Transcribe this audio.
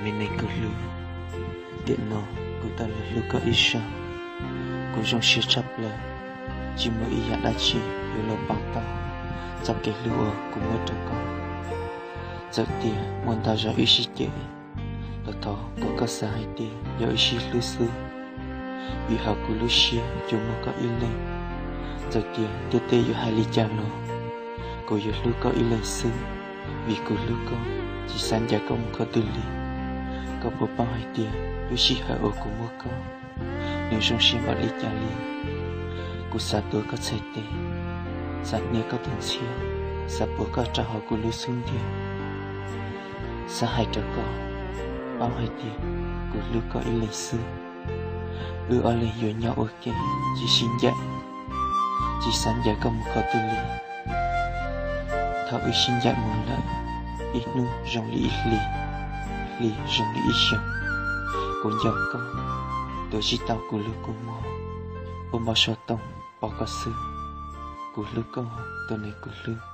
Me neeg kuv hlub, tiam no kuv tau los hlub koj ib zaug. Kuv zoo siab tshaj plaws, tsis muaj ib yam dab tsi yuav los pauv tau txoj kev hlub uas kuv muaj rau koj. Txawm tias muaj ntau zaus wb sib cem, los thov kom koj xav hais tias yog wb sib hlub xwb, vim hauv kuv lub siab tsuas muaj koj ib leeg. Txawm tias ntiaj teb yuav hais li cas los, kuv yuav hlub koj ib leeg xwb, vim kuv hlub koj, tsis xav ncaim koj mus qhov twg li. Koj puas paub hais tias lub sij hawm uas kuv muaj koj, nws zoo siab npaum li cas li? Kuv xav tuav koj txhais tes, xav hnia koj tus ntxhiab, xav puag koj rau hauv kuv lub xub ntiag. Xav hais rau koj paub hais tias kuv hlub koj ib leeg xwb. Wb ob leeg yuav nyob ua ke, tsis sib ncaim, tsis xav ncaim koj mus qhov twg li. Thaum wb sib ncaim mus lawm, ib hnub zoo li ib hlis, hli zoo li ib xyoos. Kuv nco koj, tuav tsis tau kuv lub kua muag, ua npau suav toom pom koj xwb. Kuv hlub koj, tus neeg kuv hlub.